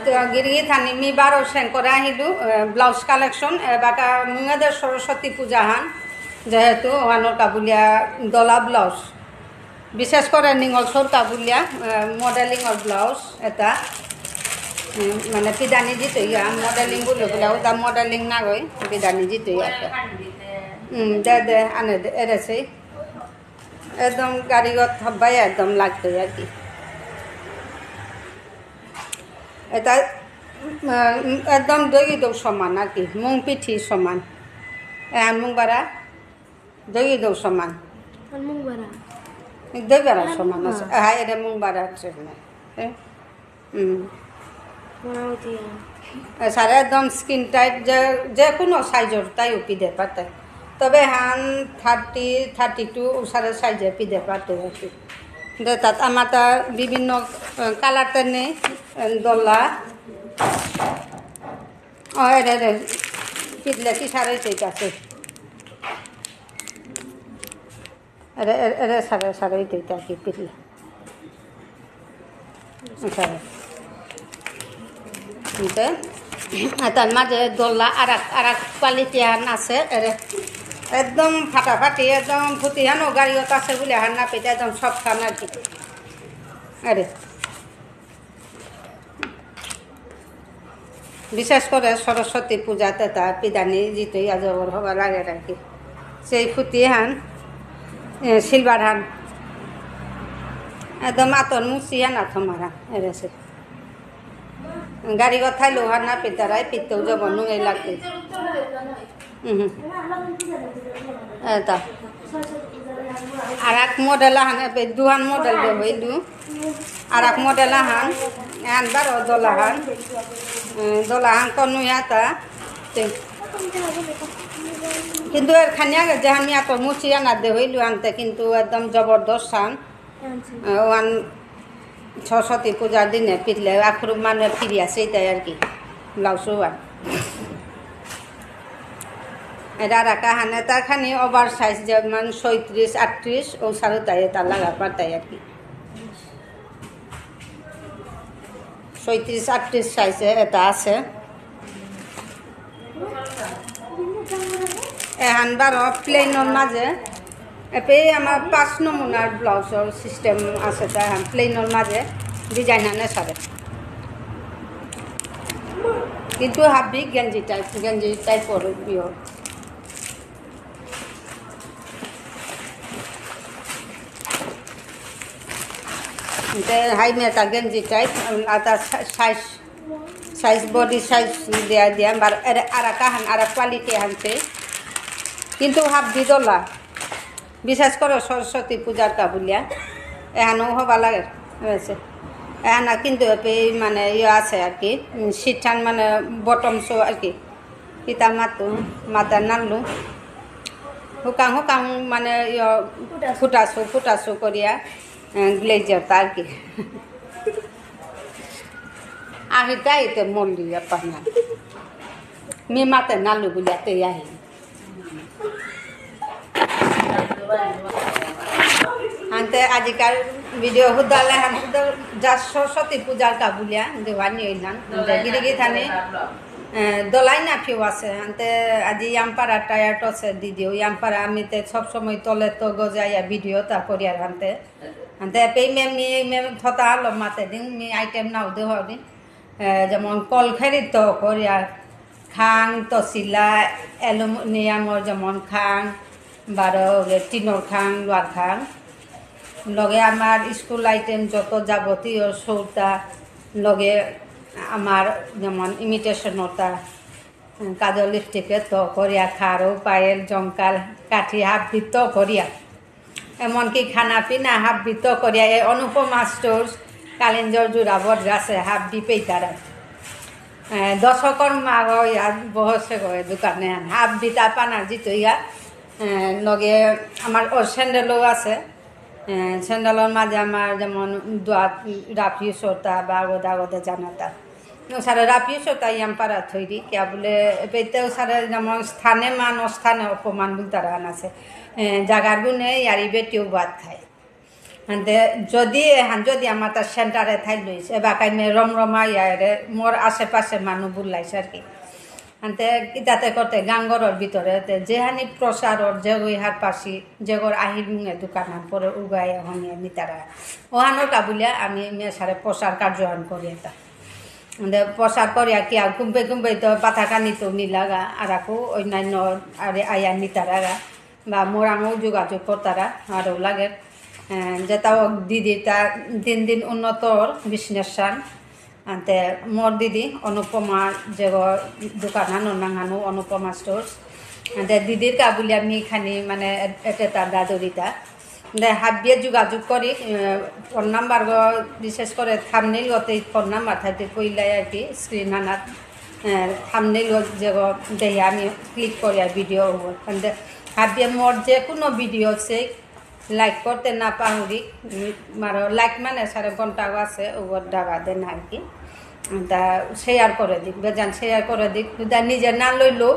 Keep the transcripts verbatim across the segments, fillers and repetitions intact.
তো গিরি গিথানি মি বারো সেন করে আহিলু, এ, ব্লাউজ কালেকশন, এ, বাকা মুঙেদের সরস্বতী পূজা হান, যেহেতু ওহানর কাবুলিয়া দলা ব্লাউজ। বিশেষ করে নিঙল সর কাবুলিয়া, এ, মডেলিং অর ব্লাউজ এটা, উম, মানে পিদানি জিতই, আ, মডেলিং বুলে বুলে, ওটা মডেলিং না গই, পিদানি জিতই একটা। উম, দে, দে, আনে দে, এরে সেই। একদম গাড়িগত হব্বাই একদম লাগতই আর কি। এটা, উম, একদম দই দৌ সমান আর কি, মুং পিঠি সমান। এ, মুং বারা, দই দৌ সমান। আর মুং বারা? দই বারা আর সমান মুং আছে। বারা। হ্যাঁ, এটা মুং বারা আছে না। এ? হুম। মোটামুটি। এ, সারে একদম স্কিন টাইট, যে, যে কোনো সাইজর তাইও পিদে পাতে। তবে হান থার্টি, থার্টি টু ও সারে সাইজে পিদে পাতে আর কি। দে তাত আমার তা বিভিন্ন, এ, কালার তে নেই, এ, দলা। ও, এরে, এরে, পিদলে কি সারে ঠিক আছে। এরে, এরে, এরে, সারে, সারে, এটা, এটা কি পিদলে। সারে। এতে, এটার মাঝে দলা আর এক, আর এক কোয়ালিটি আন আছে, এরে, একদম ফাটাফাটি, একদম ফুটি হানো গাড়িও আছে বলে হার না পেতে, একদম সব খান আর কি। আরে। বিশেষ করে সরস্বতী পূজাতে তা পিদানি জিতই আজবর হবা লাগে আর কি। সেই ফুটি হান, এ, সিলভার হান। একদম আতর মুসি হান আথমারা, এরেছে। গাড়ি কথাই লোহার না পিতারাই পিতেও যাব নুঙে লাগতে। উহু। এটা। আর এক মডেল আহান, এবে দুহান মডেল দে হইলু। আর এক মডেল আহান, এহান বারো দলা হান। উম, দলা হান তো নুয়াতা। তে-, কিন্তু এর খানি আগে যেহান মিয়া তো মুচি আনা দে হইলু আনতে, কিন্তু একদম জবরদস্ত হান। আনছি। আহ, ওহান সরস্বতী পূজার দিনে পিদলে আখরু মানে ফিরি আছে এটাই আর কি, ব্লাউজ ওহান। এটা রাখা হানে তার খানি ওভার সাইজ যেমন ছয়ত্রিশ, আটত্রিশ, ও সারো তাই এটা লাগা পারতাই আর কি। ছয়ত্রিশ, আটত্রিশ সাইজে এটা আছে। এহান বারো প্লেনর মাঝে, এপেই আমার পাঁচ নমুনার ব্লাউজর সিস্টেম আছে, তাই হান প্লেনর মাঝে ডিজাইন আনে সারে। কিন্তু হাবি গেঞ্জি টাইপ, গেঞ্জি টাইপর ইয়ে। এতে হাই মেতা গেঞ্জি টাইপ, আতা সাইজ, সাইজ, বডি সাইজ দিয়া দিয়া, বার এর আরাকা হান, আরা কোয়ালিটি হানতে। কিন্তু হাবি দলা, বিশেষ করে সরস্বতী পূজার কা বুলিয়া, এহানো হবা লাগে, হয়েছে। এহানা কিন্তু এপে মানে ইয়ে আছে আর কি, উম, সিট হান মানে বটম শো আর কি। কিতা মাতু, মাতা নালু। হুকাং হুকাং মানে ইয় ফুটাসু। ফুটাসু, ফুটাসু করিয়া, এ, গ্লেজার তা আর কি। আহিতে আহিতে মল্লি আপা না। মি মাতে নালু বুলিয়া তে আহি। আনতে আজিকার ভিডিও হুদালে হান হুদা যা সরস্বতী পূজার কা বুলিয়া দেওয়ানি হইলাম। আনতে গিরি গিথানি, এ, দলাই না ফিউ আছে। আনতে আজি ইয়ামপারা টায়ার টসে দিদিও। ইয়ামপারা আমি তে সব সময় তলে তো গজাইয়া ভিডিও তা করিয়ার আনতে। আনতে পেই মে মি মে থতা আলো মাতে দিন, মি আইটেম নাও দে হরি। এ, যেমন কলখেরি তো করিয়া খাং, তসিলা, অ্যালুমিনিয়ামর যেমন খাং, বারো টিনর খাং, লোহার খাং। লগে আমার স্কুল আইটেম যত যাবতীয় সৌতা, লগে আমার যেমন ইমিটেশন ওটা, কাজল লিপস্টিকে তো করিয়া খারো, পায়েল, জঙ্কাল, কাঠি হাবি তো করিয়া। এমনকি খানা পিনা হাবি তো করিয়া এই অনুপমা স্টোর্স, কালিঞ্জর জোড়া বট গাছে হাবি পেইতারা। এ, দশকর মাগো ইয়াত বহসে গো এ দোকানে আন। হাবি তা পানা জিতইয়া, এ, লগে আমার ওর স্যান্ডেলও আছে। এ, স্যান্ডেলর মাঝে আমার যেমন দোয়া রাফ ইউজ হতা বা আগদে আগদে জানাতা। ও সারা রাফ ইউজ হতা ইয়াম পারা থইরি, কিয়া বুলে এপেইতেও সারা যেমন স্থানে মান অস্থানে অপমান বুলতারা আন আছে। এ, জাগার গুণে ইয়ারি বেটিও ভাত খায়। হানতে যদি এহান যদি আমার তার সেন্টারে থাইলইস, এবাকাই মে রমরমা ইয়ারে মোর আশেপাশে মানু বুল্লাইস আর কি। হানতে ইতাতে করতে গাঙ্গরর ভিতরে তে যেহানি প্রসারর যে ওই হার পাশি, যে ঘর আহির মুঙে দোকান হান পরে উগাই হনিয়ে নিতারা। ওহানোর কাবুলিয়া আমি মেসারে প্রসার কার্যহান করি এটা। হানতে প্রসার করিয়া কি আর কুম্পে কুম্পে তো পাথাকানি তো নিলাগা, আর আকু অন্যান্য আরে আয়া নিতারাগা। বা মোরাঙও যোগাযোগ করতারা, আরও লাগে। এ, যেটাও দিদিটা দিন দিন উন্নতর বিজনেস চান। আনতে মোর দিদি অনুপমা যে দোকান হানো নাঙহানো অনুপমা স্টোর্স। আনতে দিদির কাবুলি আমি খানি মানে এ-, এতে তার দাদুরিতা। দে হাবিয়ে যোগাযোগ করি, এ, ফোন নাম্বার গো, বিশেষ করে থামনেইল গতে ফোন নাম্বার থাকতে কইলাই আর কি, স্ক্রিন হানাত, এ, থামনেইল গো যে গো দেহে আমি ক্লিক করি আর ভিডিও হবো। আনতে হাবিয়ে মোর যে কোনো ভিডিও সে লাইক করতে না পাহুরি, উম, মারো লাইক মানে সাড়ে ঘন্টা আছে, ওর ডাবা দেন আর কি। তা শেয়ার করে দিক, বেজান শেয়ার করে দিক, যা নিজে না লইলেও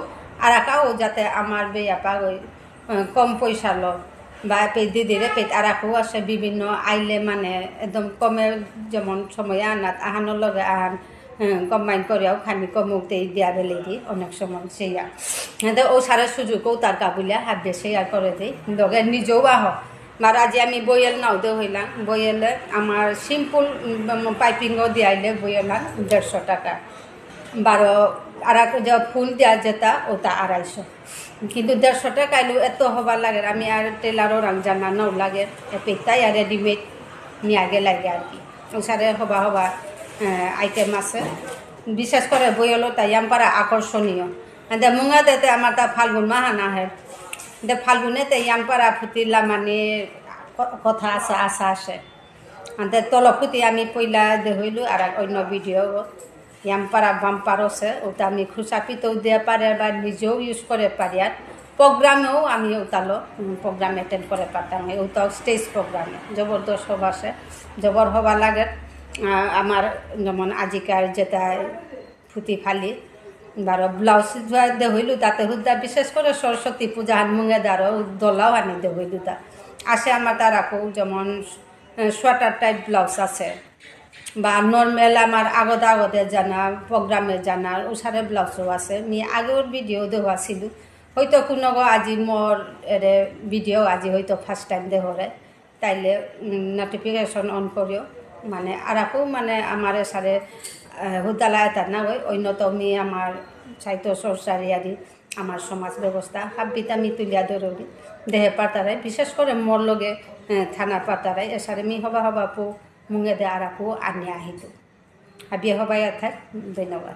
আর কাউ যাতে আমার বেয়া পাগই, আহ, কম পয়সা লো, বা পে দিদিরে পে আর আকু আছে বিভিন্ন আইলে মানে একদম কমে, যেমন সময় আনাত আহানোর লগে আহান, হ্যাঁ, কম্বাইন করিয়াও খানি কমুক দেই দিয়া বেলে দি অনেক সময় সেইয়া। হ্যাঁ, ও সারা সুযোগও তার কাবুলিয়া হাত দিয়ে শেয়ার করে দেই, লগে নিজেও আহ। আর আজি আমি বইয়েল নাও দে হইলাম, বইয়েলে আমার সিম্পল পাইপিংও দিয়াইলে বইয়েল দেড়শো টাকা। বারো আর এক যে ফুল দেওয়া যেটা, ওটা আড়াইশো। কিন্তু দেড়শো টাকা এলো এত হবা লাগে, আমি আর টেলারও রাং জানা নাও লাগে, এ পেতাই আর রেডিমেড নিয়ে আগে লাগে আর কি। ওসারে হবা হবা, আহ, আইটেম আছে। বিশেষ করে বইয়েলো তাই ইয়াম পারা আকর্ষণীয়। এতে মুঙা দেতে আমার তা ফাল্গুন মাহান আহে। দে ফাল্গুনে তে ইয়াম পারা ফুতি লামানি ক-, কথা আছে, আশা আছে। আনতে তলফুতি আমি পইলা দে হইলু আর এক অন্য ভিডিও ইয়াম পারা বাম্পার আছে, ওটা আমি খুশাপিতেও দিয়ে পারে বা নিজেও ইউজ করে পারি। আর প্রোগ্রামেও আমি ওটালো, উম, প্রোগ্রাম অ্যাটেন্ড করে পারতাম, ওটাও স্টেজ প্রোগ্রামে জবরদস্ত হবা আছে, জবর হবা লাগে। আহ, আমার যেমন আজিকার যেটা ফুতি ফালি, বারো ব্লাউজ দে হইলু তাতে হুদ্দা বিশেষ করে সরস্বতী পূজা হান মুঙে দারো দোলাও আনি দে হইলু তা। আসে আমার তার আকু যেমন সোয়েটার টাইপ ব্লাউজ আছে, বা নর্মাল আমার আগতে আগতে জানা, প্রোগ্রামে জানা, ওসারে ব্লাউজও আছে। মি আগেও ভিডিও দেওয়া ছিল, হয়তো কোনো গো আজি মোর এরে ভিডিও আজি হয়তো ফার্স্ট টাইম দেহরে, তাইলে নোটিফিকেশন অন করিও। মানে আর আকু মানে আমার সারে, আহ, হুদালা এটা না হয়, অন্য তো মি আমার সাহিত্য চর্চারি আদি আমার সমাজ ব্যবস্থা হাব্বিতা মি তুলিয়া ধরবি। দেহে পাতারাই, বিশেষ করে মোর লগে, আহ, থানা পাতারাই, এসারে মি হবা হবা পু মুঙে দে আর আকু আনিয়া আহিতু। হাবিয়ে হবাই আথার, ধন্যবাদ।